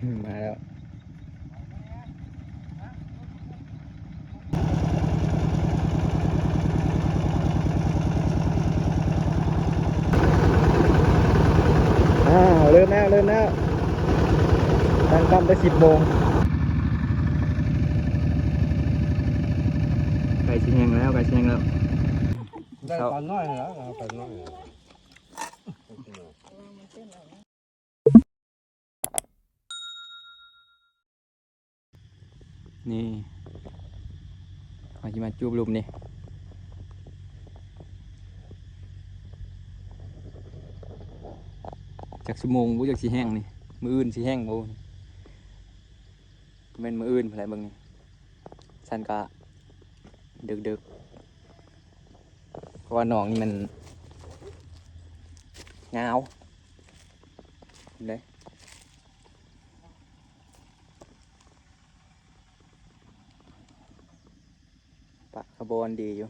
ອືມ ມາແລ້ວ. ອ້າວ ເລີ່ມແລ້ວ ເລີ່ມແລ້ວ ຕັ້ງປ້ອມແຕ່ສິບໂມງ. ໃກ້ຊິແຫ້ງແລ້ວ ໃກ້ຊິແຫ້ງແລ້ວ. ໄດ້ປານ້ອຍແລ້ວ ເອົາປານ້ອຍ. ນີ້ ເຮົາຊິມາຈູບຫຼຸມນີ້ ຈັກຊົ່ວໂມງບໍ່ ຈັກຊິແຫ້ງນີ້ ມື້ອື່ນຊິແຫ້ງບໍ່ ແມ່ນມື້ອື່ນພຸ້ນແຫຼະ. ເບິ່ງນີ້ ຊັ້ນກະເດິກໆ ເພາະວ່າໜອງນີ້ມັນຍາວເດ້. ປາກະບອນດີຢູ່.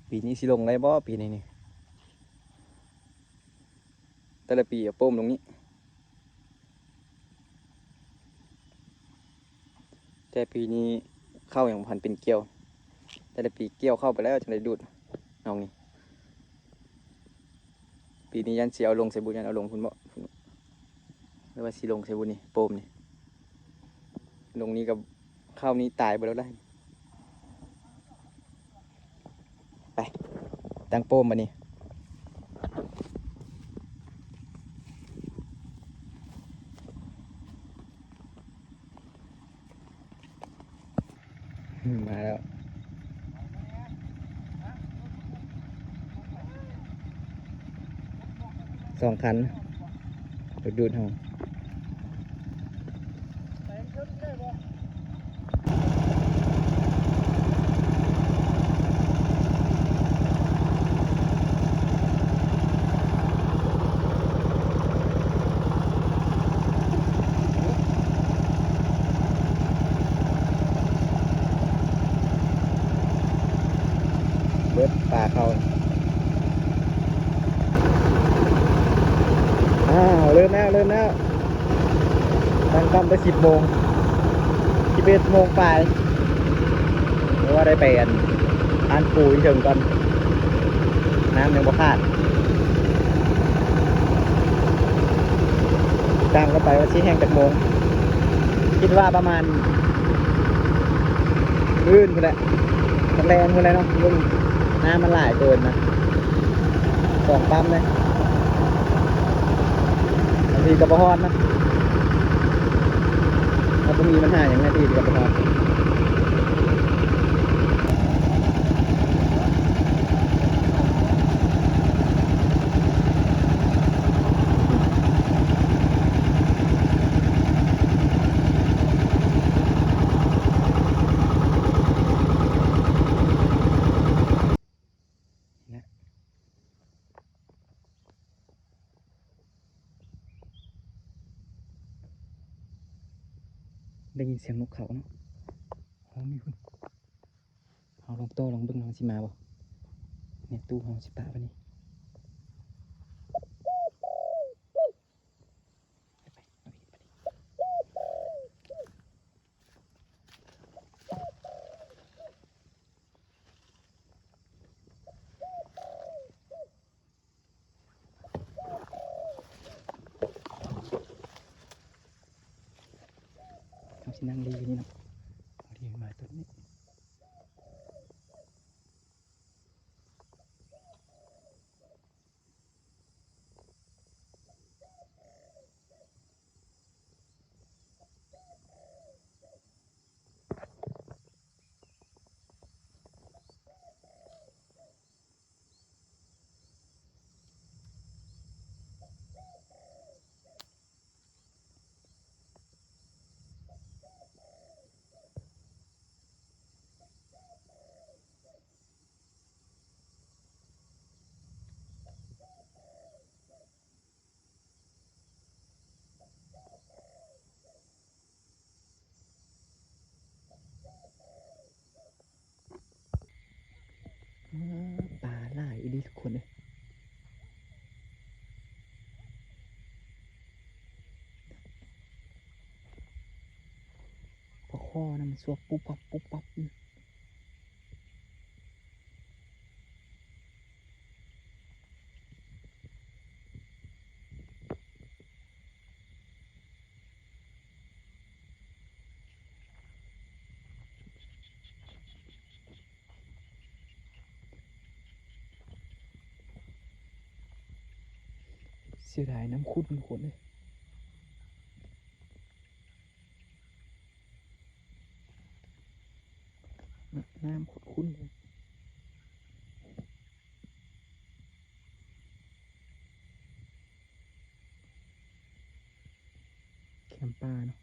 ປີນີ້ຊິລົງໄດ້ບໍ່ ປີນີ້ນີ້? ແຕ່ລະປີເອົາໂປ້ມລົງນີ້ ແຕ່ປີນີ້ເຂົ້າຍັງບໍ່ທັນເປັນກ່ຽວ. ແຕ່ລະປີກ່ຽວເຂົ້າໄປແລ້ວ ຈັ່ງໄດ້ດູດໜອງນີ້. ປີນີ້ຢ້ານຊິເອົາລົງໃສ່ບຸນ ຢ້ານເອົາລົງພຸ້ນເບາະ ຫຼືວ່າຊິລົງໃສ່ບຸນນີ້ ໂປ້ມນີ້. ລົງນີ້ກໍ ຄາວນີ້ຕາຍເບິດແລ້ວລະ. ໄປ ຕັ້ງໂປ້ມບາດນີ້. ອືມ ມາແລ້ວ ສອງຄັນ ລົດດູດເຮົາ. ເບິດປາເຂົ້າ. ອ້າວ ເລີ່ມແລ້ວ ເລີ່ມແລ້ວ ຕັ້ງປ້ອມແຕ່ສິບໂມງ ສິບເອັດໂມງປາຍ. ເພາະວ່າໄດ້ໄປອັນ ອັນປູຢູ່ເທິງກ່ອນ ນ້ຳຍັງບໍ່ຂາດ. ຕາມກັນໄປວ່າຊິແຫ້ງຈັກໂມງ ຄິດວ່າປະມານມື້ອື່ນພຸ້ນແຫຼະ ແລງພຸ້ນແຫຼະເນາະ. ເບິ່ງນ້ຳມັນຫຼາຍເກີນນະ ສອງປ້ຳເດ້ ບາງທີກໍບໍ່ຮອດນະ. ຖ້າບໍ່ມີບັນຫາຫຍັງນະ ທີ່ຈະໄປຮອດ. ໄດ້ຍິນສຽງນົກເຂົາເນາະ ຮ້ອງຢູ່ພຸ້ນ. ເຮົາລອງຕໍ່ລອງເບິ່ງວ່າມັນຊິມາບໍ່ ແມ່ຕູ້ເຮົາຊິປະບາດນີ້. ເຮົາຊິນັ່ງລີຢູ່ນີ້ເນາະ ເຮົາຊິມາຕົ້ນນີ້. ເ ພໍນະ ມັນສວບປຸບປັບ ປຸບປັບ. ເສຍດາຍນ້ຳຂຸ່ນທຸກຄົນເອີຍ. ນ- ນ້ຳຂຸ່ນໆ ເລີຍ. ແຄມປ່າເນາະ.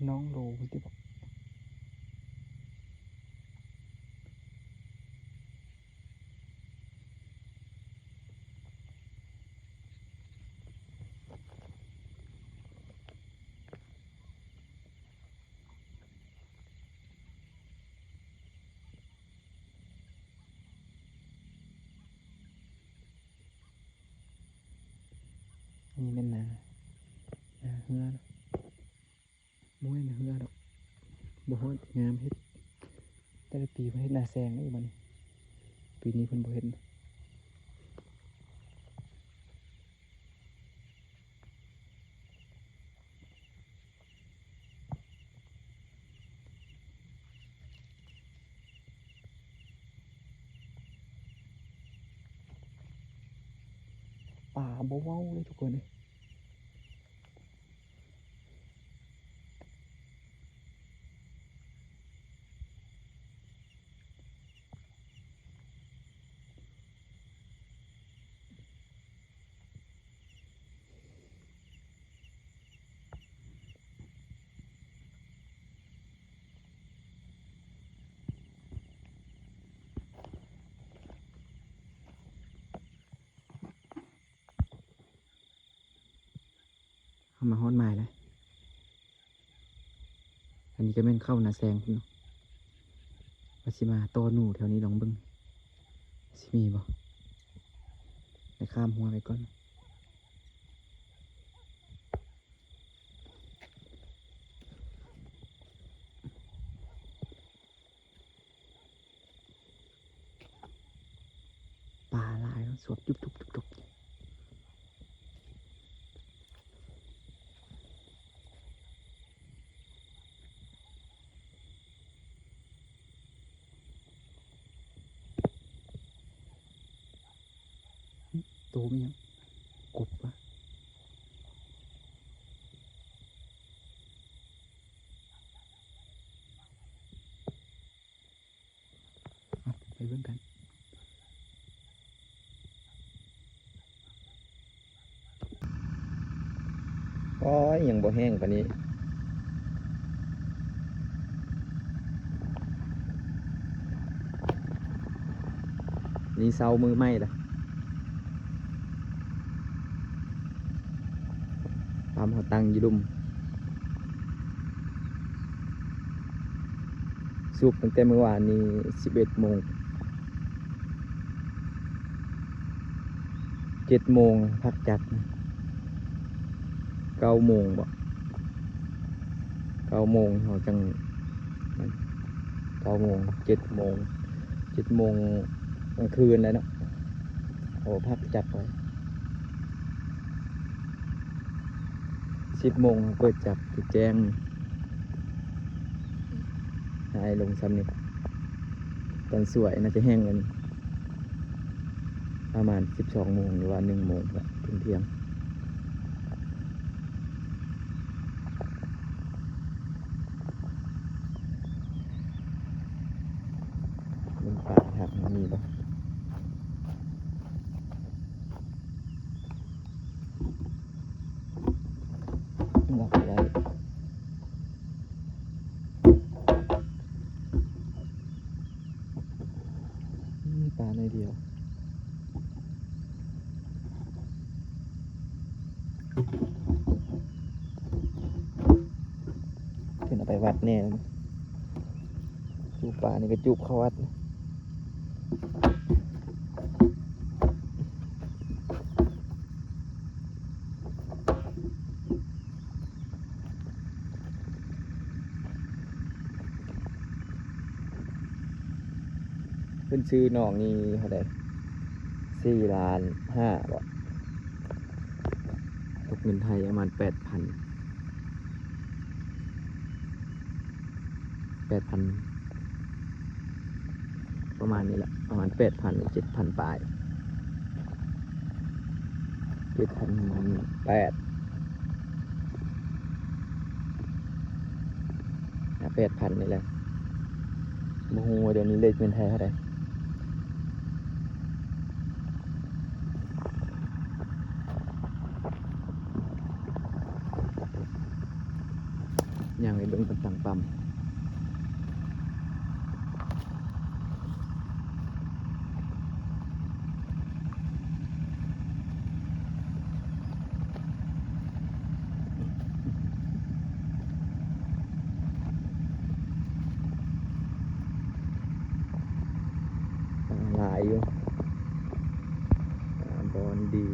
ນ້ອງໂລພຸ້ນຕິບໍ? ນີ້ແມ່ນນາ ນາເຮືອ ບໍ່ແມ່ນນາເຮືອດອກ ບໍ່ຮອດ ຍາມເຮັດ ແຕ່ລະປີເພິ່ນເຮັດນາແຊງເດ້ບັດນີ້ ປີນີ້ເພິ່ນບໍ່ເຮັດ. ປາບໍ່ເວົ້າເລີຍທຸກຄົນເອີຍ. ເຮົາມາຮອດໝາຍແລ້ວ. ອັນນີ້ກະແມ່ນເຂົ້ານາແຊງພຸ້ນເນາະ. ວ່າຊິມາຕໍ່ໜູແຖວນີ້ລອງເບິ່ງ ຊິມີບໍ່? ໄດ້ຂ້າມຮົ້ວໄປກ່ອນ. ປາຫຼາຍເນາະ ສວບຈຸບໆໆໆ. ໂຕແມ່ນຫຍັງ? ກົບວະ? ເອົາ ໄປເບິ່ງກັນ. ໂອ້ຍ ຍັງບໍ່ແຫ້ງປານນີ້. ນີ້ເຊົ້າມື້ໃໝ່ລະ. ຕາມເຮົາຕັ້ງຢູ່ລຸ່ມ ສູບຕັ້ງແຕ່ມື້ວານນີ້ສິບເອັດໂມງ ເຈັດໂມງພັກຈັກ ເກົ້າໂມງບໍ ເກົ້າໂມງເຮົາຈັ່ງ ເກົ້າໂມງ ເຈັດໂມງ ເຈັດໂມງກາງຄືນແລ້ວເນາະ. ໂອ້ ພັກຈັກໄວ້ ສິບໂມງເຮົາເປີດຈັກ ຄືແຈ້ງ ໃຫ້ລົງຊ່ຳນີ້ ຕອນສວຍໜ້າຈະແຫ້ງກວ່ານີ້ ປະມານສິບສອງໂມງ ຫຼືວ່າໜຶ່ງໂມງ ເຖິງທ່ຽງ. ເບິ່ງປາທາງມີບໍ່? ລັອກໄວ້ ມີປາໜ້ອຍດຽວ. ວັດແນ່ ຈູປານີ້ກໍຈູເຂົ້າວັດ. ເພິ່ນຊື້ນ້ອງນີ້ເທົ່າໃດ? ສີ່ລ້ານຫ້າບໍ? ຕົກເງິນໄທປະມານແປດພັນ ແປດພັນ ປະມານນີ້ແຫຼະ ປະມານແປດພັນ ເຈັດພັນປາຍ ເຈັດພັນແປດ ຫາແປດພັນນີ້ແຫຼະ. ບໍ່ຮູ້ວ່າດຽວນີ້ເລດເງິນໄທເທົ່າໃດ. ຍ່າງໄປເບິ່ງເພິ່ນສັ່ງປ້ຳ. ປາຫຼາຍຢູ່ ປາບອນດີ.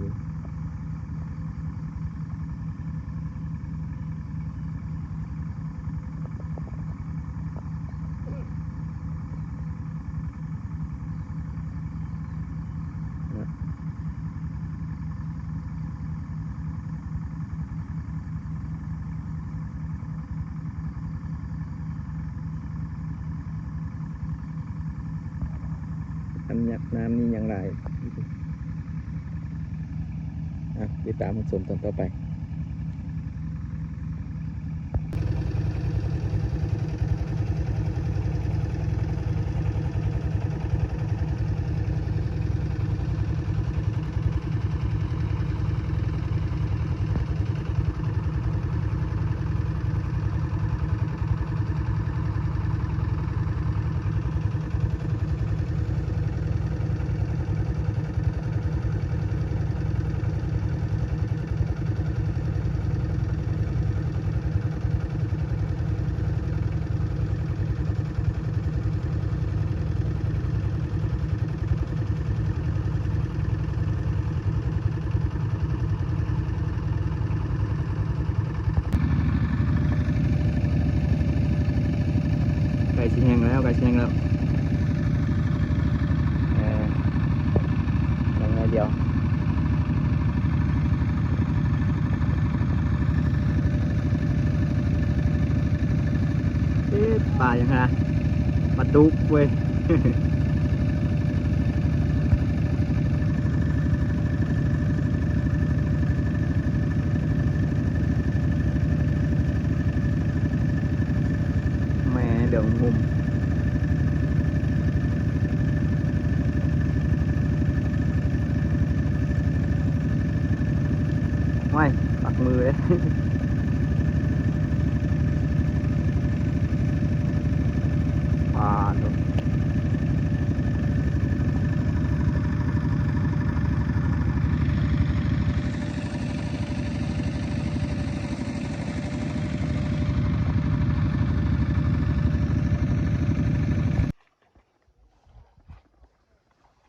ນ້ຳຍັກນ້ຳນີ້ຍັງຫຼາຍ. ອ່ະ ຕິດຕາມຮັບຊົມຕອນຕໍ່ໄປ. ໃກ້ຊິແຫ້ງແລ້ວ ໃກ້ຊິແຫ້ງແລ້ວ ເອີ ຍັງໜ້ອຍດຽວ. ເອີ ປາຫຍັງຫັ້ນນະ? ປາດຸກເວີຍ. ແໝ່ເຫຼືອງຫຸ່ມ ຫ້ວຍ ປັກມືເດ້. ປາໂທ້.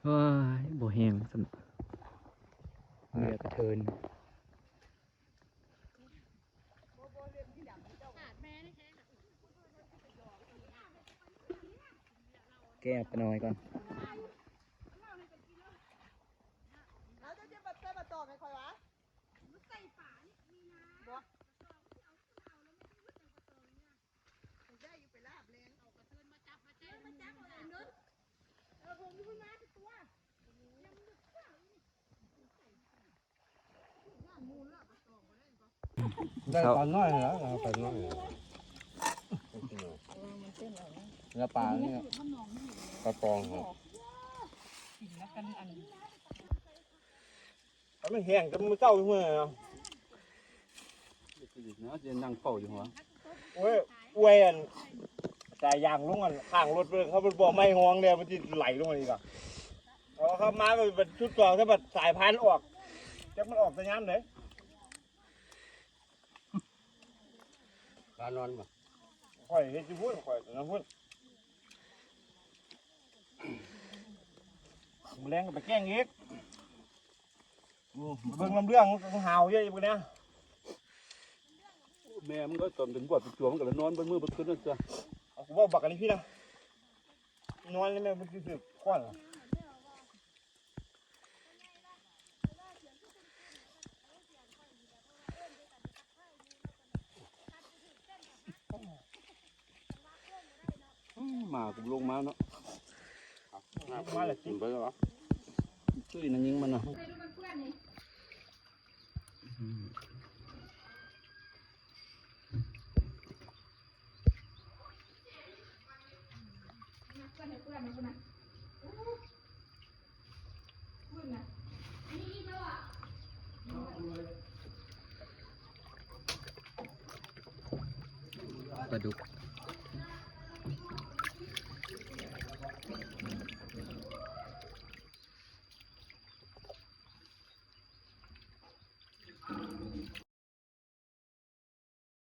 ໂອ້ຍ ບໍ່ແຮງຊ້ຳ ເຮືອກະເທີນ. ແກ້ວປານ້ອຍກ່ອນ. ເອົາ ເຈົ້າຈະໃສ່ບາດຕອງໃຫ້ຂ້ອຍຫວາ? ບໍ່ ໄດ້ຢູ່ ໄປລາບແລງ ເອົາກະເທີນມາຈັບ ມາຈັບ ມາຈັບເອົາເດີ. ເອີ ເພິ່ນ ເພິ່ນມາຈັກຕົວ. ໄດ້ປານ້ອຍແລ້ວ ເອົາປານ້ອຍ ແລ້ວປານີ້ ປາຕອງ ກິນແລ້ວກັນອັນ ມັນແຫ້ງແຕ່ມື້ເຊົ້າເມື່ອເນາະ ເນາະ ຈະນັ່ງເຝົ້າຢູ່ຫົວ. ໂອ້ຍ ອວຍອັນ ສາຍຢາງລົງອັນຂ້າງລົດເບິ່ງ ເຂົາບໍ່ໄໝ້ຮອງແລ້ວ ມັນຊິໄຫຼລົງມາອີກອະ. ເອົາເຂົ້າມາບັດຊຸດສອງ ແຕ່ບັດສາຍພານອອກ ຈັກມັນອອກແຕ່ຍາມໃດ. ການນອນບໍ່? ຂ້ອຍເຮັດຢູ່ພຸ້ນ ຂ້ອຍນຳພຸ້ນ ມື້ແລງກໍໄປແກ້ງອີກ. ໂອ້ ເບິ່ງລຳເລື່ອງມັນຫາວເຍອະອີກເບິ່ງແດ່. ແມ່ມັນກໍຕອນເປັນບວດເປັນຕົວ ມັນກໍລະນອນເບິດມື້ເບິດຄືນນັ້ນຊະ. ເອົາ ກູເວົ້າບັກອັນນີ້ພີ່ນະ ນອນແລ້ວແມ່ມັນຊິຖືກຄ້ອນ. ອືມ ໝາກໍບໍ່ລົງມາເນາະ ມາແລ້ວຕິ ກິນໄປແລ້ວຫວາ? ຕຸ້ຍນະຍິງມັນນະ ປາດຸກ